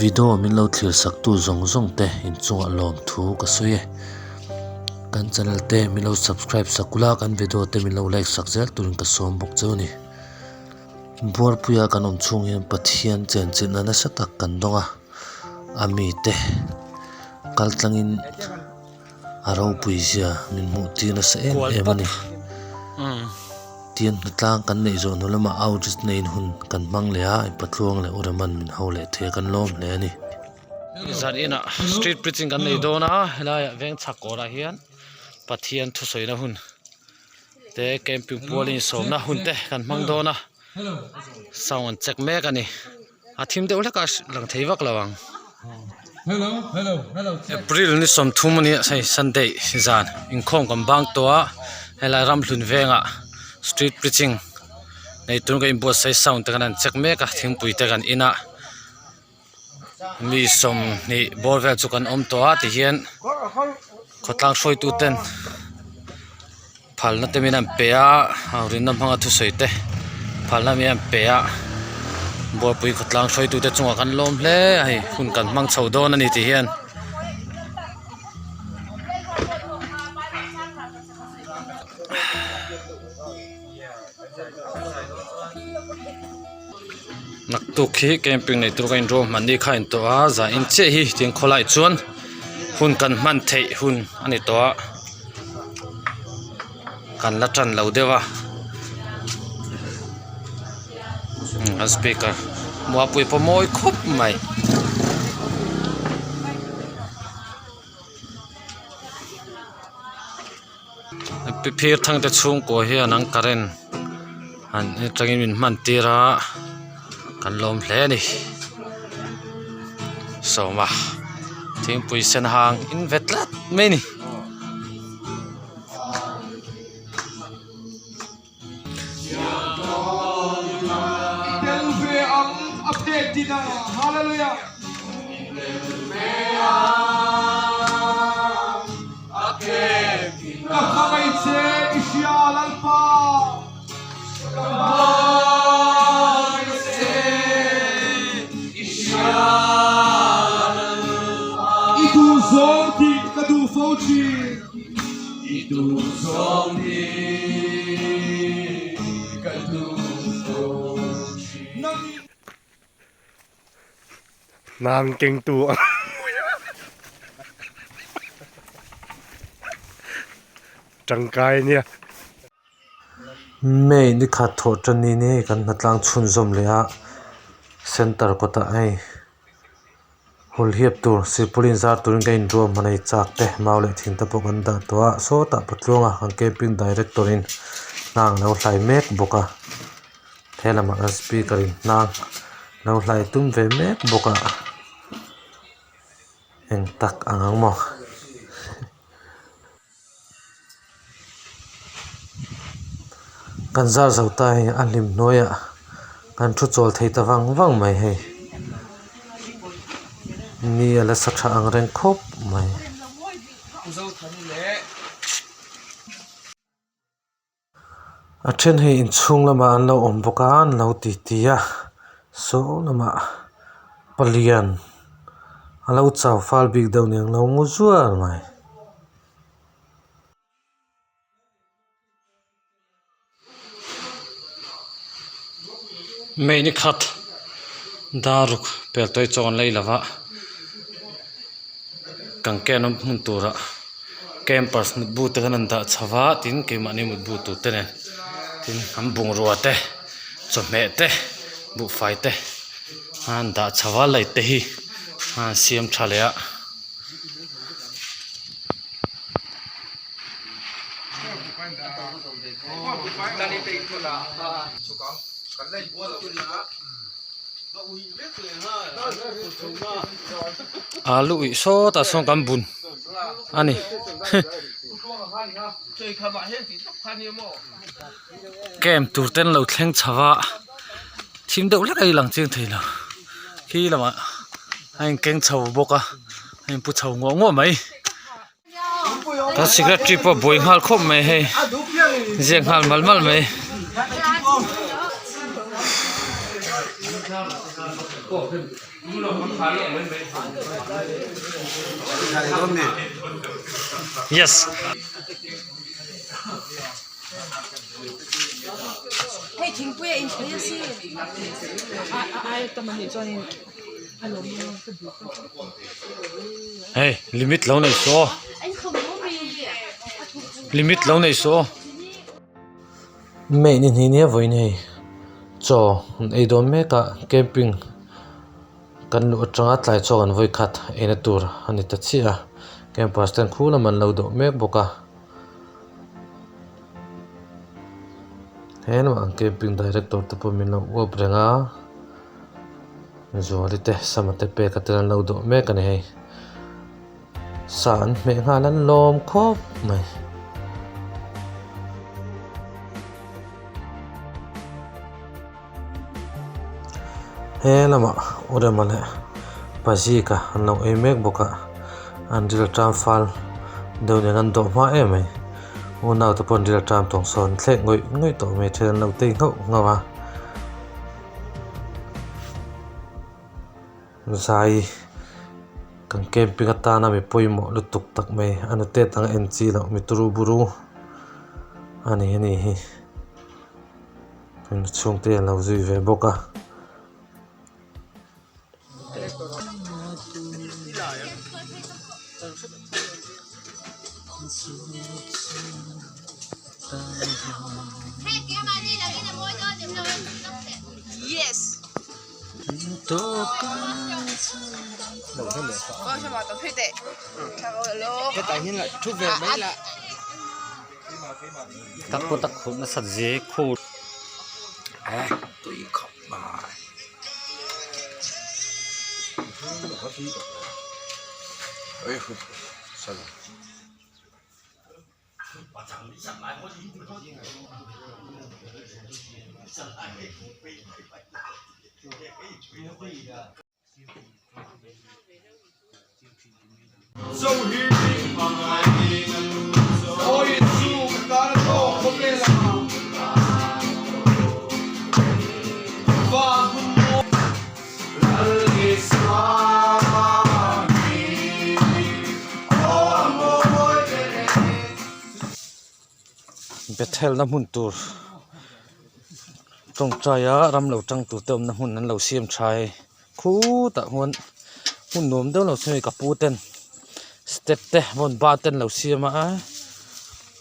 Video min lo thlir sak tu zawng zawng te inchungah lawmthu ka sawi e. Kan channel te min lo subscribe sak ula kan video te min lo like sak zel turin ka sawm bawk cheu a ni. Buarpuia kan awm chhung hian Pathian chenchilhna nasa tak kan dawng a, a mite kal tlangin a ropui zia min hmuh tir nasa em em a ni. Tian hnatlang kan neih zawh hnu lamah outreach neiin hun kan hmang leh a, Patluang leh Ureman min ho leh thei a kan lawm hle a ni. Zan inah street preaching kan nei dawn a, helaiah veng chhak kawrah hian Pathian thusawina hun te camping pualin sawmna hun te kan hmang dawn a, sound an check mek a ni. A thim deuh hlek a lang thei vak lo ang. April ni 30 a nia hei Sunday zan inkhawm kan bang tawh a helai Ramhlun vengah street preaching nei tur ka inbuatsaih sound te khan an check mek a thingpui te kan in a mi 20 bawr vel chu kan awm tawh a tihian khawtlang hruaitu ten Phalna te min an pe a, rinna hmanga thusawi te phalna min an pe a, Bualpui khawtlang hruaitute chungah kan lawm hle a hei hun kan hmang chho dawn a ni tih hian. Naktuk hi camping nei tur ka inruah hman ni kha a intawh a zah in chiah hi tin khawlai chuan hun kan hman theih hun a ni tawh a kan la tan lo deuh a an speaker muapui pawh mawi khawp mai. Phir thang te chhungkua hian an current an atangin min hman tir a kan lawm hle a ni sawma thingpui sen hang in ve tlat mai a ni. Nang kengtu ang tangkai nia. May ni khat thawh tan ni ni hei kan hnatlang chhunzawm leh a center kawtah hei Hawlhiap tur silpauline zar turin ka inruam hman a ni chak te mau leh thing te pawh kan dah tawh a sawtah patluanga kan camping director in hnang lo hlai mek bawk a he lamah kan speaker in hnang lo hlai tum ve mek bawk a eng tak ang ang maw. Kan zar zo ta hei a hlim hnuaiah kan thu chawl thei ta vang vang mai hei ni a la sa tha ang reng khawp mai. A then hei inchhung lamah an lo awm bawk a an lo titi a saw lamah palian a lo chau fal bik deuh nen an lo ngu zuar mai. May ni khat daruk pel tawi chaw an lei lova kan ken awm hmun turah campers mutbu te khan an dah chho va tin keimahni mutbu tur te nen tin an bungrua te chawhmeh te buhfai te an dah chho va light te hi an siam tha leh a. Alu uih sawtah sawn kan bun a ni camp tur te an lo thleng chho a thim deuh hlek a i lang chiang thei lo khi lamah a inkeng chho bawk a a inpu chho nguah nguah mai. Kan secretary pawh buai nghal khawp mai hei ziak nghal mal mal mai. Yes. Hei thingpui a inthei a si. Hei limit lo nei saw. Limit lo nei saw. Mei ni hnih nia vawiin hei chaw an ei dawn mek a camping kan luh atanga tlai chaw kan vawi khat eina tur a ni ta chiah a campers ten khu lam an lo dawh mek bawk a he lamah an camping director te pawh min lo uap reng a Zuali te Sama te peka ten an lo dawh mek a ni hei. Sa an hmeh nghal an lawm khawp mai. He lamah Urema leh Pazika an lo ei mek bawk a, an ril ṭam fal deuh nen an dawh hma em mai. Unau te pawh an ril ṭam tawng sawn thlek ngawih ngawih tawh mai then an lo tei nghauh nghauh a. Zai kan camping atana mi pawimawh lutuk tak mai a nute tang en chi loh mi turu buru a ni a ni hi an chhungte an lo zui ve bawk a. Tak pawh tak khawp nasat zel khur tui khawp mai. Bethel na hmun tur tawngtai a ram lo tang tur te awmna hmun an lo siam tha e khutah khuan hmun nuam deuh lo siam a ni ka pu ten step te vawn ba ten lo siam a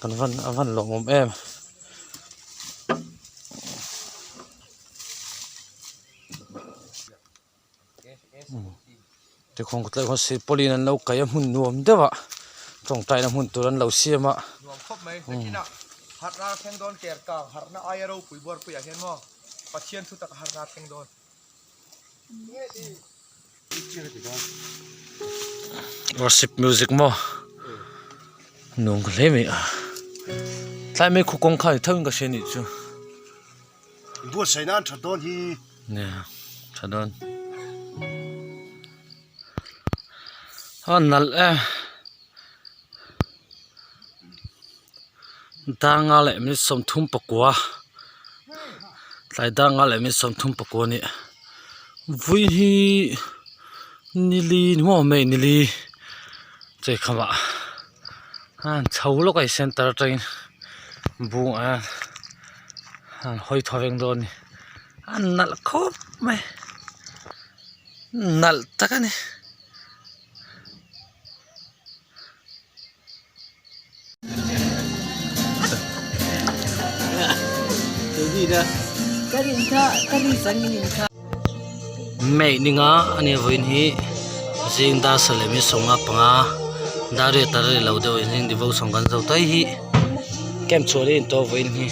kan van a van lawmawm em. Tikhawng ka tleuh khan silpawlin an lo kaih a hmun nuam deuh ah tawngtaina hmun tur an lo siam a. Nuam khawp mai nakin ah harh na thleng dawn ker kang harh na aia ropui buarpui ah hian maw Pathian thu tak harh na thleng dawn. Worship music maw nuam ka hle mai a tlai mai khu kawng kha ni tho in ka hria nih chu. Buatsaih nan tha dawn hi. Nia tha dawn. A nalh e. Danga leh minute 34 tlai danga leh minute 34 a ni. Vui hi nili ni maw mai nili chei khamah a chho lawk a ni center atangin bung a. An hawi thaw veng dawn a ni a nalh khawp mai nalh tak a ni. May ninga a nia vawiin hi zing dar sarih leh 15 dar riat a rei lo deuh in zing devotion kan zo tai hi camp chhuah leh intawh vawiin hi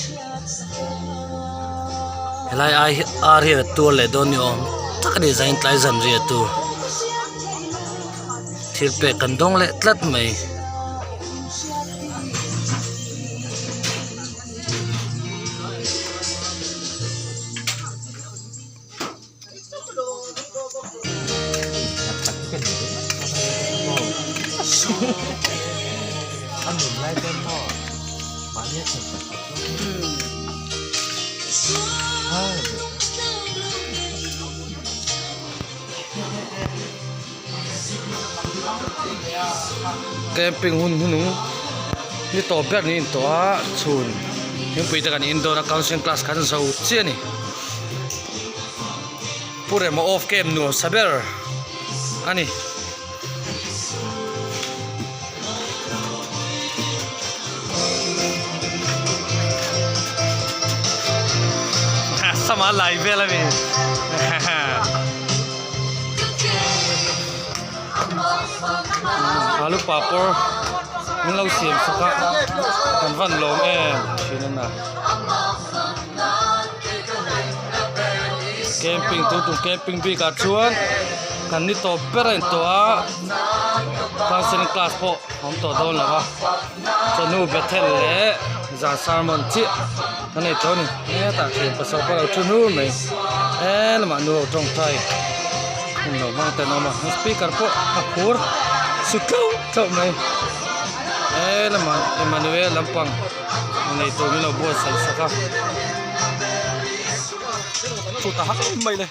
helai ai hi ar hian a tuar leh dawn ni awm tak a ni zain tlai zan riah tur thil pek kan dawng leh tlat mai. Camping hun hunung ni tawp ber niin tawh a chhun thingpui te kan in dawn a counselling class khan zo chiah a ni. Pu Rema off camp nuam sa ber a ni. Sama lai vel a mi. Alu papawr min lo siam sak a kan van lawm em thin a na camping tun tum camping bik ah chuan kan ni tawp ber a in tawh a counselling class pawh a awm tawh dawn lo va chawhnu bethel leh zan sermon chiah a nei tawh a ni hetah thian pasal pawh a lo thu hnur mai helamah nu ho tawngtai hun lo hmang te an awm a speaker pawh a phur su tlauh tlauh mai helamah Emmanuel lampang nei tur min lo buatsaih sak a chu ta hak mai le.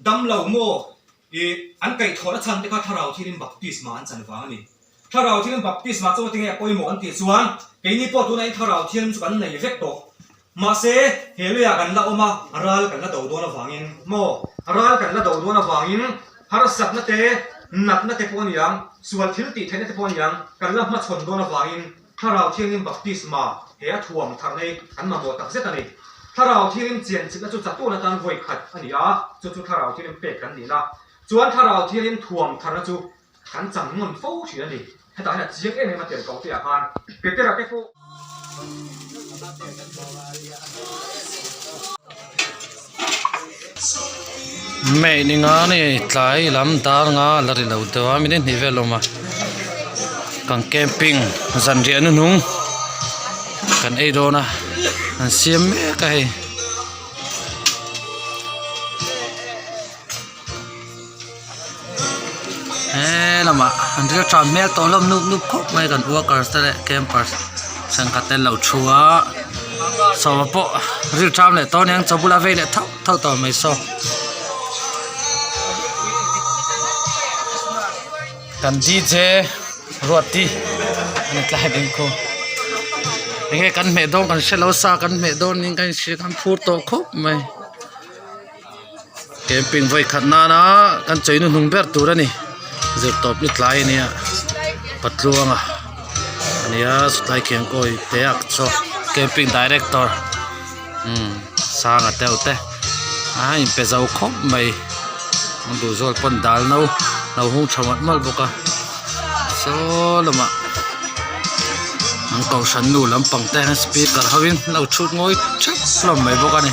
Damlo maw i an kaihthawhna chhan te kha thlarau thilin baptisma an chan vang a ni. Thlarau thilin baptisma chu tinge a pawimawh an tih chuan keini pawh tunah in thlarau thil chu kan nei vek tawh. Mahse he leiah kan la awm a, ral kan la do dawn avangin maw ral kan la do dawn avangin harsatna te natna te pawh a niang, sual thil tih theihna te pawh a niang kan la hmachhawn dawn avangin Thlarau Thianghlim baptisma he a thuam tharna hi kan mamawh tak zet a ni. Thlarau Thianghlim chianchilhna chu chatuan atan vawi khat a ni a, chu chu Thlarau Thianghlim pek kan nihna. Chuan Thlarau Thianghlim thuam tharna chu kan chang ngawn fo thin a ni. Hetah hian a chiang em em a tel ko tih ah khan Petera te pawh. Mei ni nga ni tlai lam dar nga la ri lo deuh a minute hnih vel a awm a kan camping zanriah hnuhnung kan ei dawn a an siam mek a hei. He lamah an ril tha hmel tawh hlawm nup nup khawp mai kan workers te leh campers thenkhat te an lo thu a sawma pawh ril tham leh tawh aniang chaw bula vei leh thauh thauh tawh mai saw kan D_J Ruati ani tlai ding khu enge kan hmeh dawn kan hrelo sa kan hmeh dawn niin kan inhria kan phur tawh khawp mai. Camping vawi khat nana kan chei hnuhnung ber tur a ni zirtawp ni tlai a nia patluanga a nia tlai khian kawi te a chaw camping director umm sanga te ho te a inpe zo khawp mai an duh zawl pawn dal no lo hung tha mawlh mawlh bawk a saw lamah an kohhran nu lampang te speaker ho in lo thut ngawi thap hlawm mai bawk a ni.